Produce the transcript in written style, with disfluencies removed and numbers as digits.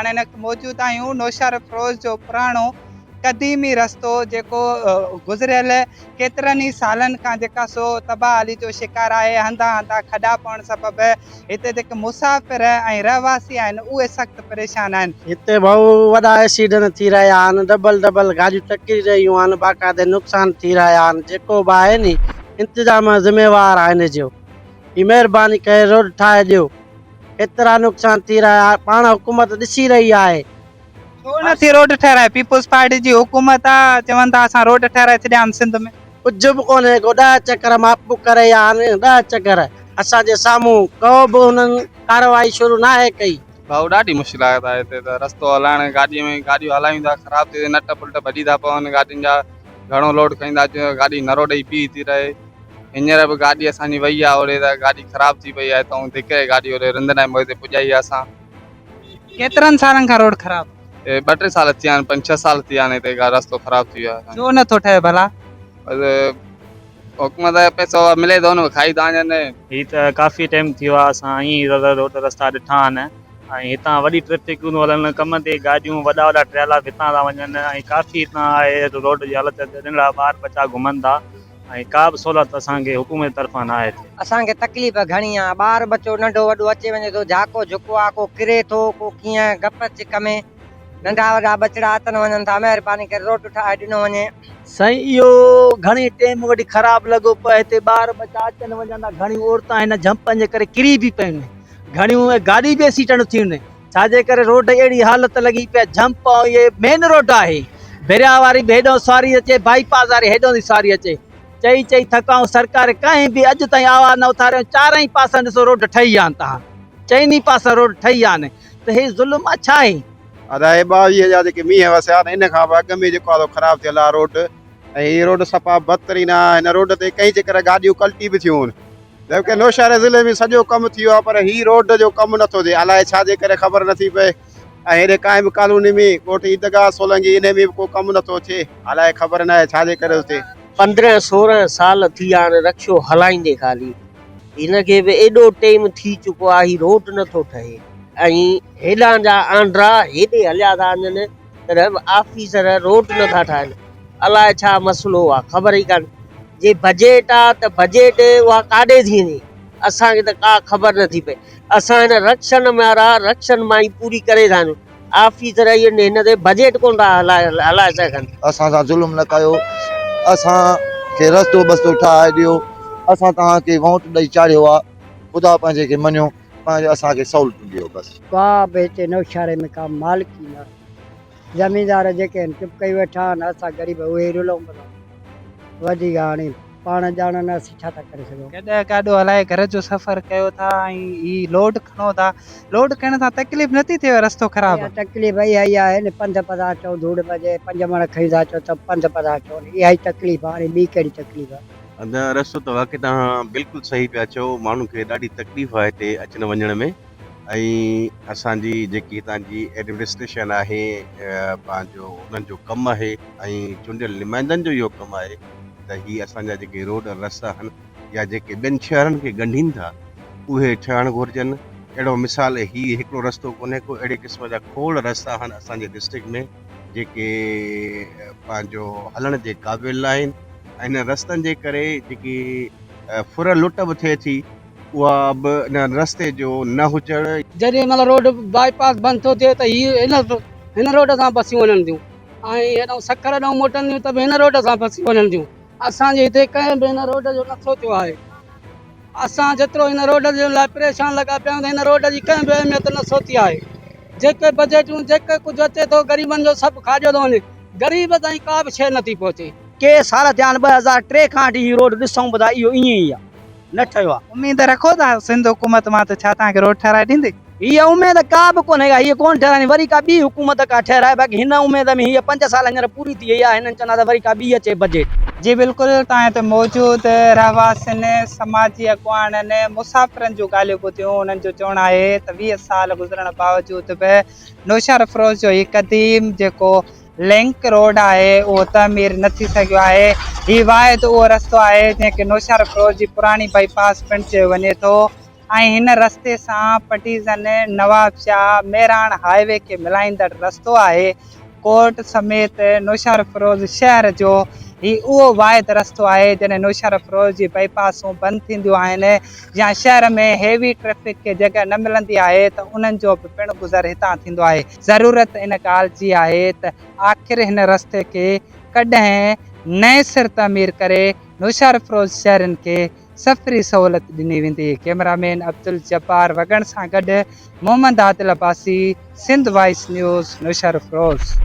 پاڻ هن وقت موجود آهيون نوشهروفيروز جو پراڻو قديمي رستو جيڪو گذريل ڪيترن ئي سالن کان جيڪا سو تباهه حالي جو شڪار آهي، هنڌان هنڌان کڏا پوڻ سبب هتي جيڪي مسافر ۽ رهواسي آهن اهي سخت پريشان آهن. هتي ڀائو وڏا ايڪسيڊنٽ ٿي رهيا آهن، ڊبل ڊبل گاڏيون ٽڪري رهيون آهن، باقاعدي نقصان ٿي رهيا آهن، جيڪو به آهي ني انتظام ذميوار آهي ان جو، هي مهرباني ڪري روڊ ٺاهي ڏيو، ڪيترا نقصان ٿي رهيا آهن، پاڻ حڪومت ڏسي رهي آهي. ڇو نه ٿي روڊ ٺهرائي پيپلز پارٽي جي حڪومت آ چون ٿا اسان روڊ ٺهرائي ڇڏيا آهن سنڌ ۾. ڪجهه به ڪونهي ڪو ڏهه چڪر ماپون ڪري ويا آهن ڏهه چڪر اسان جي سامهون ڪو به انهن ڪارروائي شروع ناهي ڪئي. ڀائو ڏاڍي مشڪلات آهي هتي ته رستو هلائڻ گاڏي ۾ گاڏيون هلايون ٿا خراب ٿي نٽ بلٽ ڀڄي ٿا پون گاڏين جا گهڻو لوڊ کڻي ٿا اچون گاڏي نرو ڏئي بيهي ٿي رهي هينئر به گاڏي اسان جي وئي آهي هوڏي ته گاڏي خراب ٿي پئي آهي تون ڌڪي گاڏي هوڏي رندن ۽ موئي تي پڄائي آهي اسان. ڪيترن سالن کان روڊ خراب آهي؟ ٻه ٽي سال ٿيا آهن پنج ڇهه سال ٿيا آهن هتي رستو خراب ٿي ويو آهي. ڇو نه ٿو ٺهي ڀلا؟ بس حڪومت جو پئسو ملي ٿو نه کائي ٿا وڃن. هي ته ڪافي ٽائيم ٿي ويو آهي اسان ائين ئي روڊ رستا ڏٺا آهن ۽ هتان وڏي ٽريفڪ هلن ڪم تي گاڏيون وڏا وڏا ٽريلا به هتان ٿا وڃن ۽ ڪافي هتان آهي روڊ جي حالت ننڍڙا ٻار ٻچا گهمن ٿا ۽ ڪا به سهولت اسان کي حڪومت جي طرفان نه آهي ٿي. اسان کي تڪليف گهڻي آ، ٻار ٻچو ننڍو وڏو اچي وڃي ٿو، جهاڪو جهڪو آ، ڪو ڪري ٿو، ڪو ڪيئن، گپ چڪ ۾ ننڍا وڏا ٻچڙا اچن وڃن ٿا، مهرباني ڪري روڊ ٺاهي ڏنو وڃي. سائين اهو گهڻي ٽيم وٺي خراب لڳو پيو آهي هتي ٻار ٻچا اچن وڃن ٿا گهڻيون عورتان هن جهمپن جي ڪري ڪري به پيون گهڻيون گاڏي به ايڪسيڊنٽ ٿيون ڇا جي ڪري روڊ اهڙي حالت لڳي پئي آهي جهمپ ۽ اهي مين روڊ آهي ڀريا واري به هيڏو سواري اچي بائي پاس واري هيڏو ٿي سواري اچي چئي چئي ٿڪا آهيون سرڪار ڪنهن به اڄ تائين آواز نه اٿاريو چارئي پاسن ڏسو روڊ ٺهي ويا آهن تهان چئني پاسن روڊ ٺهي ويا آهن ته هي ظلم آهي ڇا آهي. ادا هي 22 جا جيڪي مينهن وسيا آهن ان کان به اڳ ۾ جيڪو آهي سو خراب ٿيل آهي روڊ ۽ هي روڊ صفا بدترين آهي هن روڊ تي ڪئين چڪر گاڏيون ڪلٽي به ٿيون آهن جبڪه نوشهري ضلعي ۾ سڄو ڪم ٿي ويو آهي پر هي روڊ جو ڪم نٿو ٿئي الائي ڇا جي ڪري خبر نٿي پئي ۽ هيڏي قائم ڪالوني ۾ ڳوٺ عيدگاهه سولنگي انهي ۾ به ڪو ڪم نٿو ٿئي الائي خبر ناهي ڇا جي ڪري ٿو ٿئي. 15 سورهن سال ٿي ويا آهن رڪشو هلائيندي خالي هن کي به ايڏو ٽيم ٿي چڪو آهي هي روڊ نٿو ٺهي ۽ هيڏانهن جا آنڊرا هيڏي هليا ٿا وڃن تڏهن به آفيسر روڊ نٿا ٺاهن الاء ڇا مسئلو آ خبر ئي ڪانه جي بجيٽ آ ته بجيٽ اها ڪاڏي ٿي وڃي اسان کي ته ڪا خبر نٿي پئي اسان هن رڪشن وارا رڪشن مان ئي پوري ڪري ٿا وڃون آفيسر اهي هن تي بجيٽ ڪونه ٿا هلائي هلائي سگهن. اسان سان ظلم نه ڪيو اسان کي رستو بستو ٺاهي ڏيو اسان توهان کي ووٽ ڏئي چاڙهيو آ خدا پنهنجي کي مڃو پنهنجي اسان کي سهولتون ڏيو بس. ڪا به هتي نوشهري ۾ ڪا مالڪي نه آهي. زميندار جيڪي آهن چپ ڪئي ويٺا آهن، اسان غريب اهي ئي رلون پيا. وڌيڪ هاڻي پاڻ ڄاڻن اسين ڇا ٿا ڪري سگهون. گڏهه گاڏو هلائي گهر جو سفر ڪيو ٿا ۽ هي لوڊ کڻو ٿا، لوڊ کڻڻ سان تڪليف نٿي ٿئي رستو خراب اها آهي. تڪليف اها ئي آهي نه پنڌ پيا ٿا اچون ڌوڙ ۾ پنج مڻ کڻي ٿا اچون ته پنڌ پيا ٿا اچون اها ئي تڪليف آهي هاڻي ٻي ڪهڙي تڪليف آهي. ادا رستو ته واقعي توهان بلڪل صحيح پيا چئو ماڻهن کي ڏاڍي تڪليف آهي هتي اچڻ وڃڻ ۾ ۽ اسان جي جيڪي هتان جي ايڊمنسٽريشن آهي پنهنجو انهن جو ڪم آهي ۽ چونڊيل نمائندن جو اهو ڪم آهي ته هي اسان جا جيڪي روڊ رستا آهن يا جيڪي ٻين شهرن کي ڳنڍين ٿا اهي ٺهڻ گهرجن اهڙو مثال هي هڪڙو رستو ڪونهي ڪو اهڙي قسم جا کوڙ رستا آهن اسان جي ڊسٽرڪٽ ۾ جيڪي پنهنجو هلڻ جي قابل ناهن ۽ انهن رستن جي ڪري جيڪي ڦر لٽ به ٿئي ٿي اها به انهن رستي جو نه هجڻ. جڏهن مهل روڊ بائي پاس بند ٿو ٿئي ته هي هن هن روڊ سان بسيون وڃن ٿيون ۽ هيڏانهن سکر ڏانهن موٽن ٿيون ته به هن روڊ سان بسيون وڃن ٿيون اسان جي هتي ڪنهن به هن روڊ جو نه سوچيو آهي اسان جيترو هن روڊ جي لاء پريشان لڳا پيا آهيون ته هن روڊ جي ڪنهن به اهميت نه سوچي آهي جيڪي بجيٽون جيڪي ڪجهه اچي ٿو غريبن جو سڀ کاڄيو ٿو وڃي غريب تائين ڪا به شيء نٿي پهچي. ڪي سال ٿيا آهن 2003 کان وٺي هي روڊ ڏسون به ٿا اهو ائين ئي آهي نه ٺهيو آهي. اميد رکو ٿا سنڌ حڪومت مان ته ڇا توهان کي روڊ ٺهرائي ڏيندي؟ هيء اميد ڪا به ڪونهي ڪا هيء ڪونه ٺهرائيندي وري ڪا ٻي حڪومت ڪا ٺهرائي باقي هن اميد ۾ هيء پنج سال هينئر پوري ٿي وئي آهي هنن چوندا ته وري ڪا ٻي اچي بجيٽ. جي بلڪل توهان هتي موجود رهواسين، سماجي اڳواڻن، مسافرن جون ڳالهيون ٻڌيون انهن جو چوڻ آهي ته 20 سال گذرڻ باوجود به نوشهروفيروز جو هي قديم جيڪو لنڪ روڊ آهي اهو تعمير نه ٿي سگهيو آهي هي واحد اهو رستو آهي جنهن کي نوشهروفيروز جي پراڻي بائي پاس پڻ چيو وڃي ٿو ۽ هن رستي سان پٽيزن نوابشاهه مهراڻ هاء وي کي ملائيندڙ رستو آهي. ڪورٽ سميت نوشهروفيروز شهر جو هي اهو واحد رستو آهي جڏهن نوشهروفيروز جي بائي پاسون بند ٿينديون آهن يا شهر ۾ هيوي ٽريفڪ کي جڳهه نه ملندي آهي ته انهن جو به پڻ گذر هتان ٿيندو آهي. ضرورت ان ڳالهه جي آهي ته آخر هن رستي کي ڪڏهن نئين سر تعمير ڪري نوشهروفيروز شهرين کي سفري سهولت ڏني ويندي. ڪئميرا مين عبدالجبار وڳڻ سان گڏ Muhammad Adil Abbasi, Sindh voice news, Naushahro Feroze.